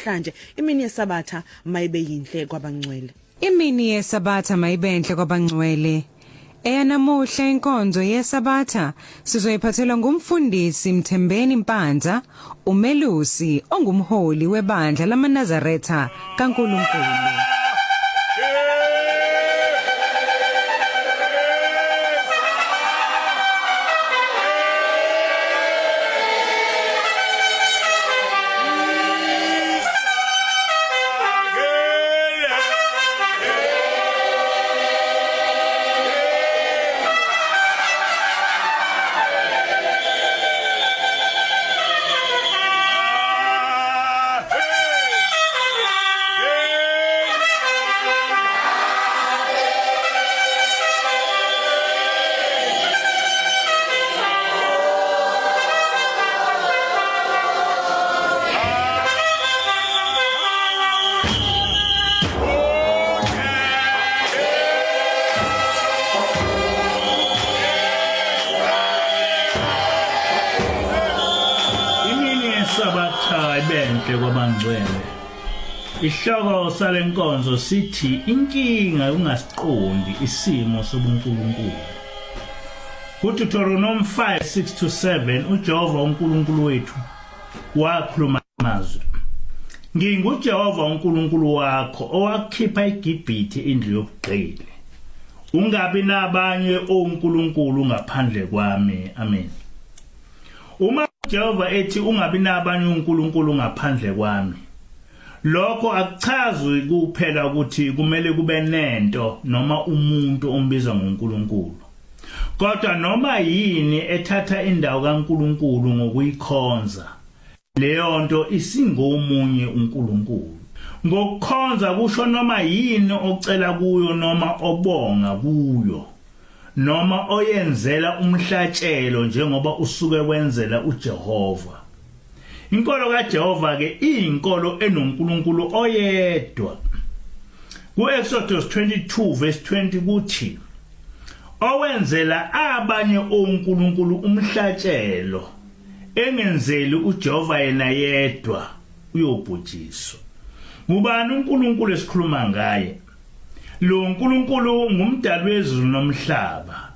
Namhlanje imini yeSabatha mayibe yinhle kwabangcwele. Imini yeSabatha mayibenhle kwabangcwele. Eyanamuhla inkonzo yeSabatha sizoyiphathelwa ngumfundisi Mthembeni Mpanza, umelusi ongumholi webandla lamaNazaretha kaNkulunkulu. Imini yeSabatha ibenhle kwabangcwele. Isihloko salenkonzo sithi inkinga yokungasiqondi isimo sobuNkulunkulu. KuDeuteronomy 5:6-7 uJehova uNkulunkulu wethu wakhuluma amazwi. NginguJehova uNkulunkulu wakho owakhipha eGibhithe indlu yobugqili. Ungabi nabanye onkulunkulu ngaphandle kwami. Amen. Uma uJehova ethi ungabi nabanye uNkulunkulu ngaphandle kwami, lokho akuchazi kuphela ukuthi kumele kube nento noma umuntu ombiza ngoNkulunkulu. Kodwa noma yini ethatha indawo kaNkulunkulu ngokuyikhonza, leyo nto isingomunye uNkulunkulu. Ngokukhonza kusho noma yini ocela kuyo noma obonga kuyo noma oyenzela umhlatshelo njengoba usuke wenzela uJehova. Inkolo kaJehova ke iyinkolo enoNkulunkulu oyedwa. KuExodus 22 verse 20 kuthi owenzela abanye onkulunkulu umhlatshelo engenzeli uJehova yena yedwa uyobhujiswa. Ngubani uNkulunkulu esikhuluma ngaye? Lo nkulunkulu ngumdali wezulu nomhlaba,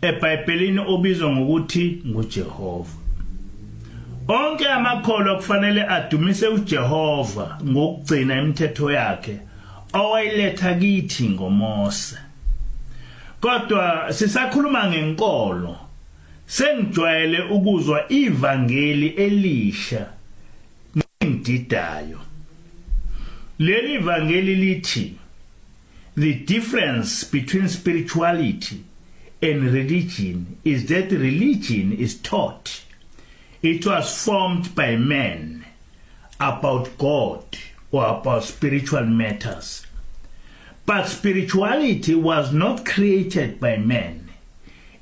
eBhayibhelini obizwa ngokuthi nguJehova. Onke amakholwa kufanele adumise uJehova ngokugcina imithetho yakhe owayiletha kithi ngoMose. Kodwa sisakhuluma ngenkolo, sengijwayele ukuzwa ivangeli elisha nengididayo. Leli vangeli lithi the difference between spirituality and religion is that religion is taught. It was formed by men about God or about spiritual matters. But spirituality was not created by man.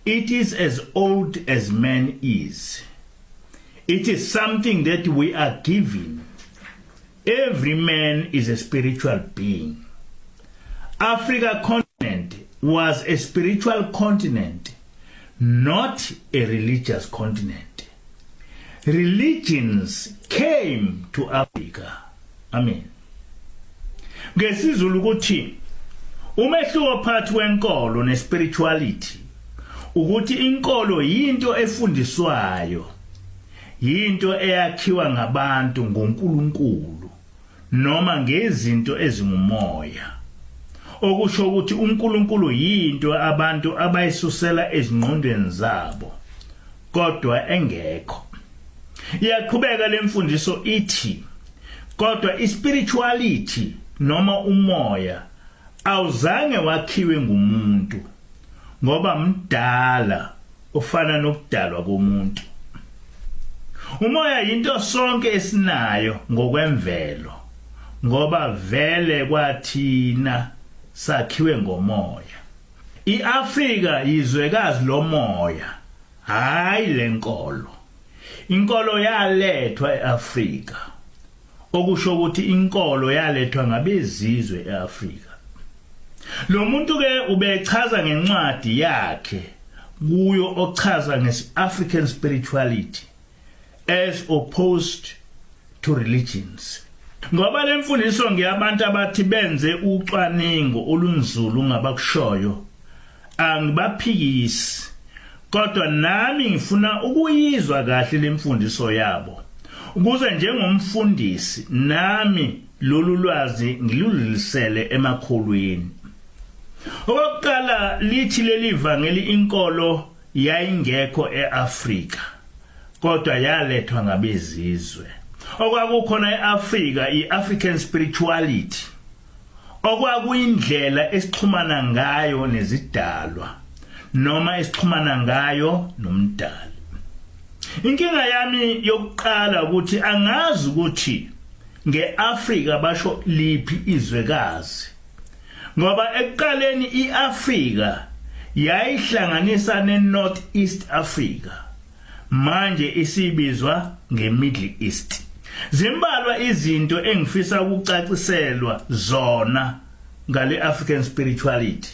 It is as old as man is. It is something that we are given. Every man is a spiritual being. Africa continent was a spiritual continent, not a religious continent. Religions came to Africa. Amen. NgesiZulu ukuthi umehluko phakathi kwenkolo nespirituality ukuthi inkolo yinto efundiswayo, yinto eyakhiwa ngabantu ngoNkulunkulu noma ngezinto ezingumoya. Okusho ukuthi uNkulunkulu yinto abantu abayisusela ezingqondweni zabo kodwa engekho. Iyaqhubeka lemfundiso ithi kodwa ispirituality noma umoya awuzange wakhiwe ngumuntu ngoba mdala ufana nokudalwa komuntu. Umoya yinto sonke esinayo ngokwemvelo ngoba vele kwathina sakhiwe ngomoya. IAfrika yizwekazi lomoya, hayi lenkolo. Inkolo yalethwa eAfrika, okusho ukuthi inkolo yalethwa ngabezizwe eAfrika. Lo muntu ke ubechaza ngencwadi yakhe kuyo ochaza nge-African spirituality as opposed to religions. Ngoba lemfundiso ngeyabantu abathi benze ucwaningo olunzulu ngabakushoyo, angibaphikisi, kodwa nami ngifuna ukuyizwa kahle lemfundiso yabo, ukuze njengomfundisi nami lolu lwazi ngiludlulisele emakhulwini. Okokuqala, lithi leli vangeli inkolo yayingekho eAfrika, kodwa yalethwa ngabezizwe. Okwakukhona eAfrika iAfrican spirituality, okwakuyindlela esixhumana ngayo nezidalwa noma esixhumana ngayo nomdali. Inkinga yami yokuqala ukuthi angazi ukuthi ngeAfrika basho liphi izwekazi, ngoba ekuqaleni iAfrika yayihlanganisa neNorth East Africa, manje isibizwa ngeMiddle East. Zimbalwa izinto engifisa ukucaciselwa zona ngale African spirituality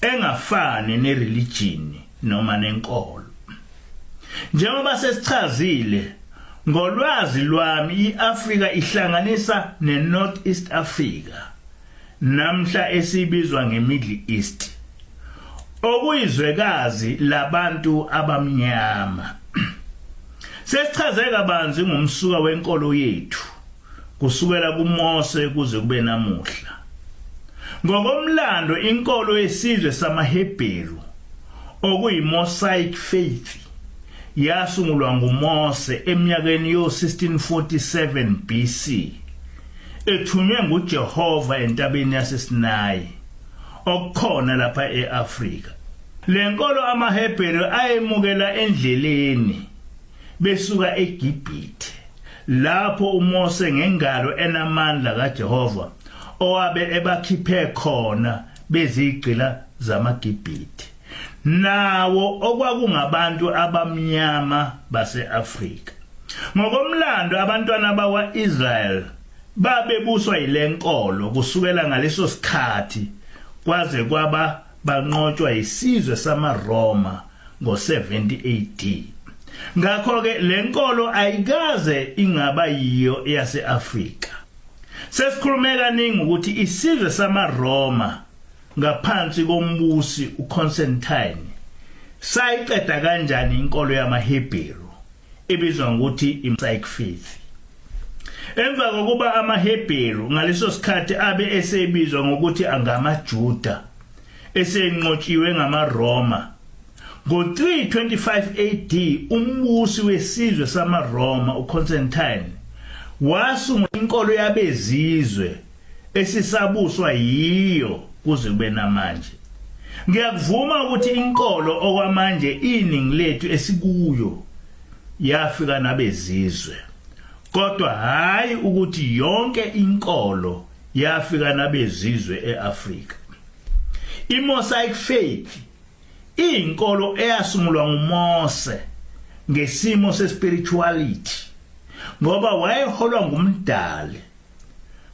engafani nereligion noma nenkolo. Njengoba sesichazile, ngolwazi lwami iAfrika ihlanganisa neNorth East Africa, namhla esibizwa ngeMiddle East, okuyizwekazi labantu abamnyama. Sesichaze kabanzi ngomsuka wenkolo yethu kusukela kuMose kuze kube namuhla. Ngokomlando, inkolo yesizwe samaHebheru okuyiMosaic Faith yasungulwa nguMose eminyakeni yo-1647 BC, ethunywe nguJehova entabeni yaseSinayi okukhona lapha eAfrika. Lenkolo amaHebheru ayemukela endleleni besuka eGibhithe, lapho uMose ngengalo enamandla kaJehova owabe ebakhiphe khona bezigqila zamaGibhithe, nawo okwakungabantu abamnyama baseAfrika. Ngokomlando, abantwana bakwaIsrael babebuswa yilenkolo kusukela ngaleso sikhathi kwaze kwaba banqotshwa isizwe samaRoma ngo-70 AD. Ngakho-ke lenkolo ayikaze ingaba yiyo eyase-Afrika. Sesikhulume kaningi ukuthi isizwe samaRoma ngaphansi kombusi uConstantine sayiqeda kanjani inkolo yamaHebheru ebizwa ngokuthi iMosaic Faith. Emva kokuba amaHebheru ngaleso sikhathi abe esebizwa ngokuthi angamaJuda esenqotshiwe ngamaRoma, ngo-325 AD umbusi wesizwe samaRoma uConstantine wasungula inkolo yabezizwe esisabuswa yiyo kuze kube namanje. Ngiyakuvuma ukuthi inkolo okwamanje iningi lethu esikuyo yafika nabezizwe, kodwa hayi ukuthi yonke inkolo yafika nabezizwe eAfrika. IMosaic Faith inkolo eyasungulwa nguMose ngesimo sespirituality, ngoba wayeholwa ngumdali,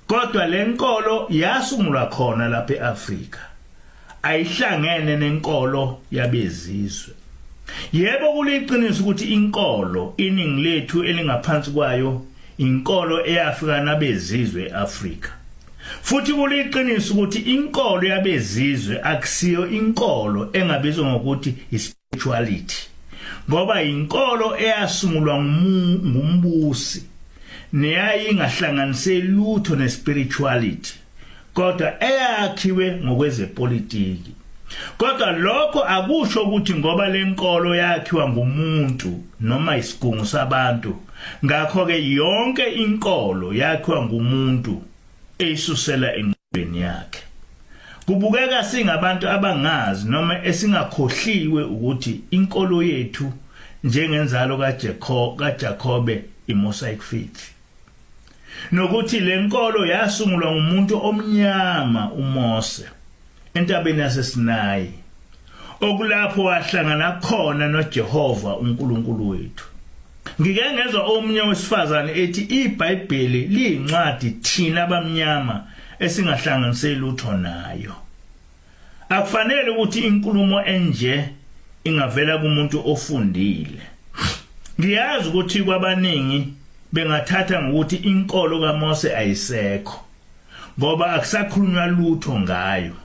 kodwa lenkolo yasungulwa khona lapha eAfrika, ayihlangene nenkolo yabezizwe. Yebo, kuliqiniso ukuthi inkolo iningi lethu elingaphansi kwayo inkolo eyafika nabezizwe eAfrika, futhi kuliqiniso ukuthi inkolo yabezizwe akusiyo inkolo engabizwa ngokuthi ispirituality, ngoba inkolo eyasungulwa ngumbusi neyayingahlanganise lutho nespirituality, kodwa eyakhiwe ngokwezepolitiki. Kodwa lokho akusho ukuthi ngoba lenkolo yakhiwa ngumuntu noma isigungu sabantu, ngakho-ke yonke inkolo yakhiwa ngumuntu eyisusela engqondweni yakhe. Kubukeka singabantu abangazi noma esingakhohliwe ukuthi inkolo yethu njengenzalo kaJakobe iMosaic Faith, nokuthi lenkolo yasungulwa ngumuntu omnyama uMose entabeni yaseSinayi, okulapho wahlangana khona noJehova uNkulunkulu wethu. Ngike ngezwa omunye wesifazane ethi iBhayibheli liyincwadi thina abamnyama esingahlanganiseli lutho nayo. Akufanele ukuthi inkulumo enje ingavela kumuntu ofundile. Ngiyazi ukuthi kwabaningi bengathatha ngokuthi inkolo kaMose ayisekho ngoba akusakhulunywa lutho ngayo,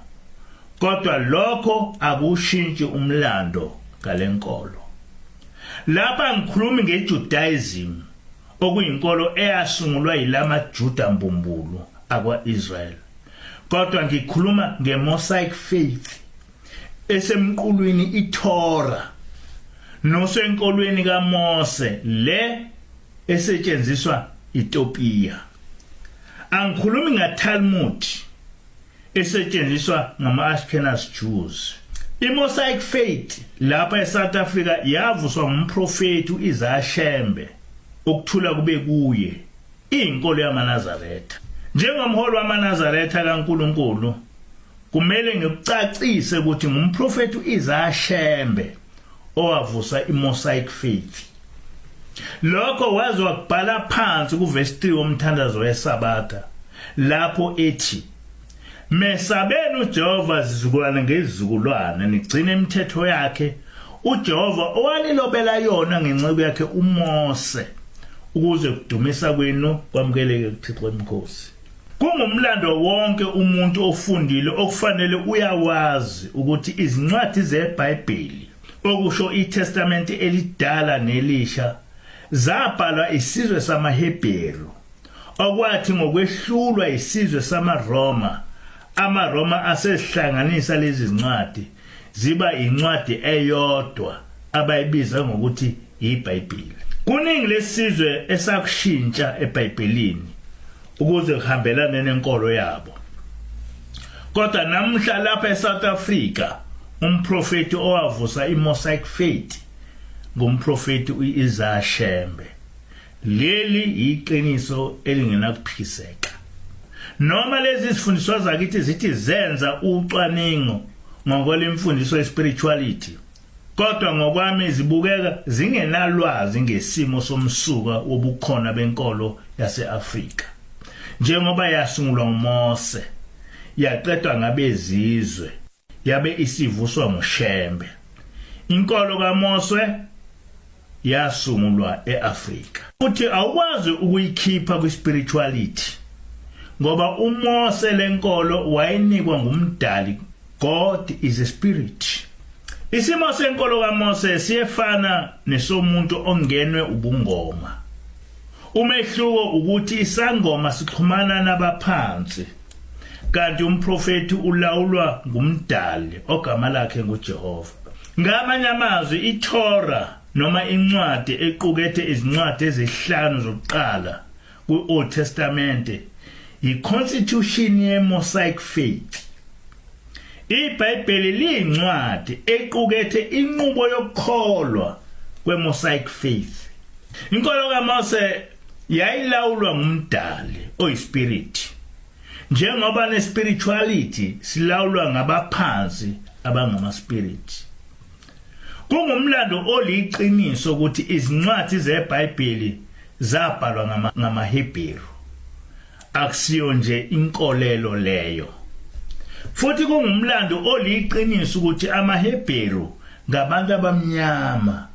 kodwa lokho akushintshi umlando ngalenkolo. Lapha ngikhuluma ngeJudaism, okuyinkolo eyasungulwa yilamaJuda mbumbulu akwaIsrael, kodwa ngikhuluma ngeMosaic faith esemqulwini iTorah nosenkolweni kaMose le esetshenziswa Ethiopia. Angikhulumi ngaTalmud esetshenziswa ngama-Ashkenaz Jews. IMosaic faith lapha eSouth Africa yavuswa ngumprofeti uIsaiah Shembe, ukuthula kube kuye, inkolo yamaNazaretha. Njengomholi wamaNazaretha kaNkuluNkulu, kumele ngikucacise ukuthi ngumprofeti uIsaiah Shembe owavusa iMosaic faith. Lokho waze wakubhala phansi kuverse 3 womthandazo weSabatha, lapho ethi: "Mesabeni uJehova zizukulwane ngezizukulwane, nigcine imithetho yakhe uJehova owalilobela yona ngenceku yakhe uMose, ukuze kudumisa kwenu kwamukeleke kuThixo emkhosi." Kungumlando wonke umuntu ofundile okufanele uyawazi ukuthi izincwadi zeBhayibheli, okusho iTestamente elidala nelisha, zabhalwa isizwe samaHebheru, okwathi ngokwehlulwa isizwe samaRoma, amaRoma asehlanganisa lezi zincwadi ziba incwadi eyodwa abayibiza ngokuthi iBhayibheli. Kuningi lesizwe esakushintsha eBhayibhelini ukuze kuhambelane nenkolo yabo. Kodwa namhla lapha eSouth Africa, umprofeti owavusa iMosaic faith ngumprofeti uIsaiah Shembe. Leli iqiniso elingenakuphikiseka. Noma lezi zifundiswa zakithi zithi zenza ucwaningo ngokwelemfundiso yespirituality, kodwa ngokwami zibukeka zingenalwazi ngesimo somsuka wobukhona benkolo yaseAfrika, njengoba yasungulwa nguMose, yaqedwa ngabezizwe, yabe isivuswa nguShembe. Inkolo kaMose yasungulwa eAfrika, futhi awukwazi ukuyikhipha kwispirituality, ngoba uMose lenkolo wayinikwa ngumdali. God is a spirit. Isimo senkolo kaMose siyefana nesomuntu ongenwe ubungoma. Umehluko ukuthi isangoma sixhumana nabaphansi, kanti umprofeti ulawulwa ngumdali ogama lakhe nguJehova. Ngamanye amazwi, iTorah noma incwadi equkethe izincwadi ezihlanu zokuqala ku-Old Testament yi-constitution ye-Mosaic faith. IBhayibheli liyincwadi equkethe inqubo yokukholwa kwe-Mosaic faith. Inkolo kaMose yayilawulwa ngumdali oyispirit, njengoba nespirituality silawulwa ngabaphansi abangama-spirit. Kungumlando oliqiniso ukuthi izincwadi zeBhayibheli zabhalwa ngamaHebheru, akusiyo nje inkolelo leyo. Futhi kungumlando oliqiniso ukuthi amaHebheru ngabantu abamnyama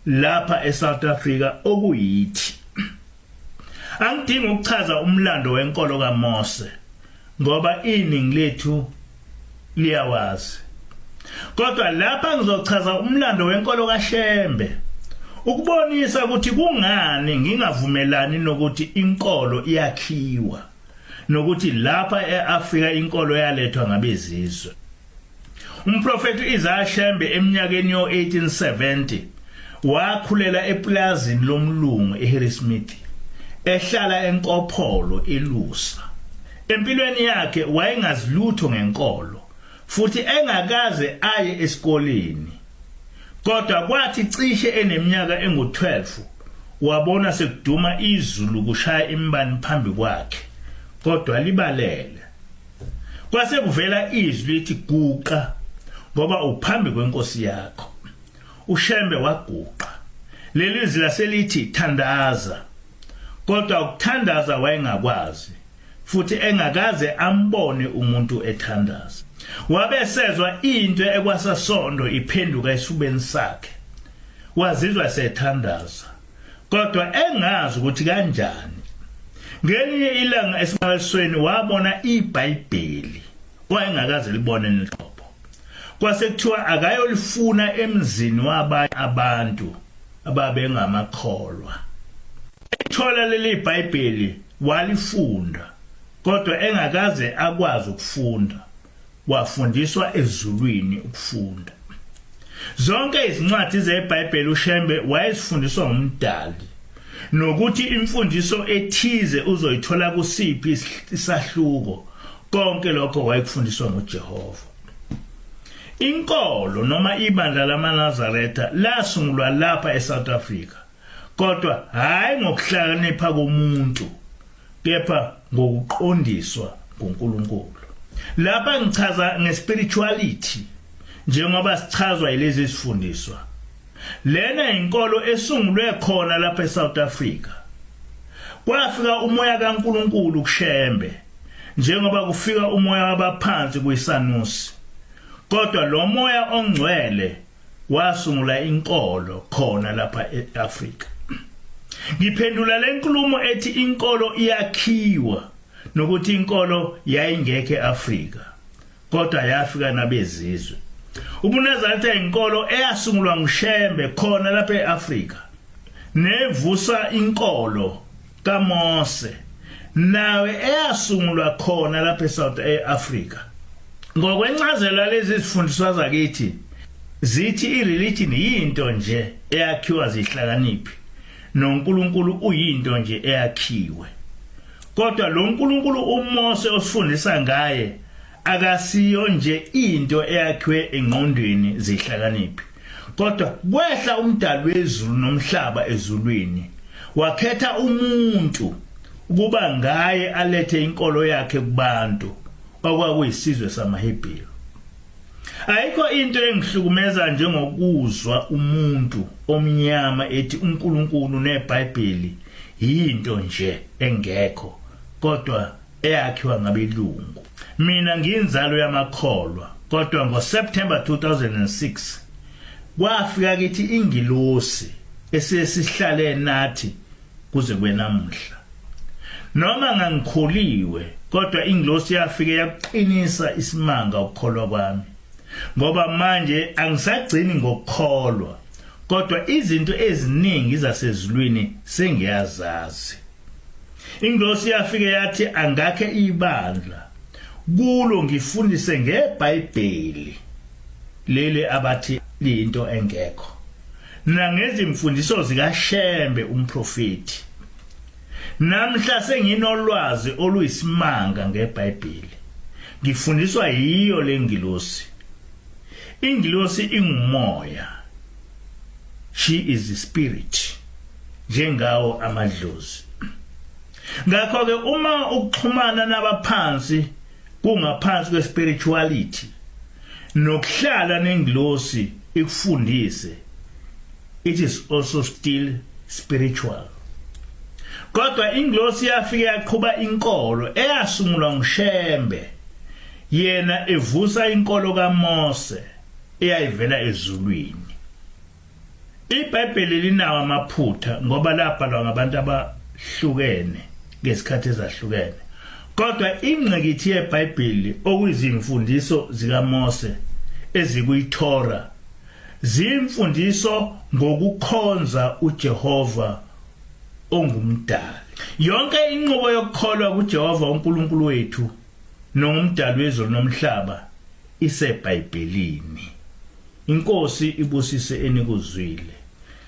lapha eSouth Africa okuyithi. Angidingi ukuchaza umlando wenkolo kaMose ngoba iningi lethu liyawazi. Kodwa lapha ngizochaza umlando wenkolo kaShembe ukubonisa ukuthi kungani ngingavumelani nokuthi inkolo iyakhiwa, nokuthi lapha eAfrika inkolo yalethwa ngabezizwe. Umprofeti Isaiah Shembe eminyakeni yo-1870 wakhulela eplazini lomlungu eHarrismith, ehlala enkopholo elusa. Empilweni yakhe wayengazilutho ngenkolo futhi engakaze aye esikoleni. Kodwa kwathi cishe eneminyaka engu-12 wabona sekuduma izulu kushaya imbani phambi kwakhe, kodwa libalele. Kwase kuvela izwi lithi, "Guqa ngoba uphambi kwenkosi yakho." uShembe waguqa. Leli zwi laselithi, "Thandaza." Kodwa ukuthandaza wayengakwazi, futhi engakaze ambone umuntu ethandaza. Wabe sezwa into ekwasasondo iphenduka esifubeni sakhe, wazizwa sethandaza. kodwa engazi ukuthi kanjani. Ngelinye ilanga esimangalisweni wabona iBhayibheli wayengakaze libone nhlobo. Kwase kuthiwa akayolifuna emzini wabanye abantu ababengamakholwa. Ethola leli iBhayibheli walifunda, kodwa engakaze akwazi ukufunda. Wafundiswa ezulwini ukufunda. Zonke izincwadi zeBhayibheli uShembe wayezifundiswa ngumdali, nokuthi imfundiso ethize uzoyithola kusiphi isahluko, konke lokho wayekufundiswa nguJehova. Inkolo noma ibandla lamaNazaretha lasungulwa lapha eSouth Africa, kodwa hayi ngokuhlakanipha komuntu, kepha ngokuqondiswa nguNkulunkulu. Lapha ngichaza ngespirituality njengoba sichazwa yilezi zifundiswa. Lena inkolo esungulwe khona lapha eSouth Africa. Kwafika umoya kaNkulunkulu kuShembe njengoba kufika umoya wabaphansi kuyisanusi, kodwa lo moya ongcwele wasungula inkolo khona lapha eAfrika. Ngiphendula lenkulumo ethi inkolo iyakhiwa nokuthi inkolo yayingekho eAfrika, kodwa yafika nabezizwe. UbuNazaretha inkolo eyasungulwa nguShembe khona lapha eAfrika, nevusa inkolo kaMose nawe eyasungulwa khona lapha eSouth Africa. Ngokwencazelo lezi zifundiswa zakithi zithi ireligion yinto nje eyakhiwa zihlakaniphi, noNkulunkulu uyinto nje eyakhiwe. Kodwa lo nkulunkulu uMose osifundisa ngaye akasiyo nje into eyakhiwe engqondweni zihlakaniphi, kodwa kwehla umdali wezulu nomhlaba ezulwini wakhetha umuntu ukuba ngaye alethe inkolo yakhe kubantu okwakuyisizwe samaHebheru. Ayikho into engihlukumeza njengokuzwa umuntu omnyama ethi uNkulunkulu neBhayibheli yinto nje engekho, kodwa eyakhiwa ngabelungu. Mina ngiyinzalo yamakholwa, kodwa ngoSeptember 2006 kwafika kithi ingilosi esesihlale nathi kuze kube namuhla. Noma ngangikholiwe, kodwa ingilosi yafike yaqinisa isimanga ukukholwa kwami, ngoba manje angisagcini ngokukholwa, kodwa izinto eziningi zasezulwini sengiyazazi. Ingilosi yafike yathi angakhe ibandla kulo ngifundise ngeBhayibheli leli abathi liyinto engekho, nangezimfundiso zikaShembe umprofeti. Namhla senginolwazi oluyisimanga ngeBhayibheli, ngifundiswa yiyo lengilosi. Ingilosi ingumoya, she is the spirit, njengawo amadlozi. Ngakho ke uma ukuxhumana nabaphansi kungaphansi kwespirituality, nokuhlala nengilosi ikufundise, it is also still spiritual. Kodwa ingilosi yafike yaqhuba inkolo eyasungulwa nguShembe, yena evusa inkolo kaMose eyayivela ezulwini. iBhayibheli linawo amaphutha ngoba labhalwa ngabantu abahlukene ngesikhathi ezahlukene, kodwa ingqikithi yeBhayibheli okuyizimfundiso zikaMose ezikuyiTorah zimfundiso ngokukhonza uJehova ongumdali. Yonke inqubo yokukholwa kuJehova uNkulunkulu wethu nongumdali wezulu nomhlaba iseBhayibhelini. Inkosi ibusise enikuzwile.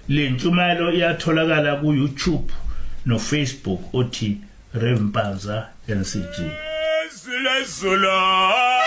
Le ntshumayelo iyatholakala ku YouTube no Facebook othi Rev Mpanza NCG. Zulu.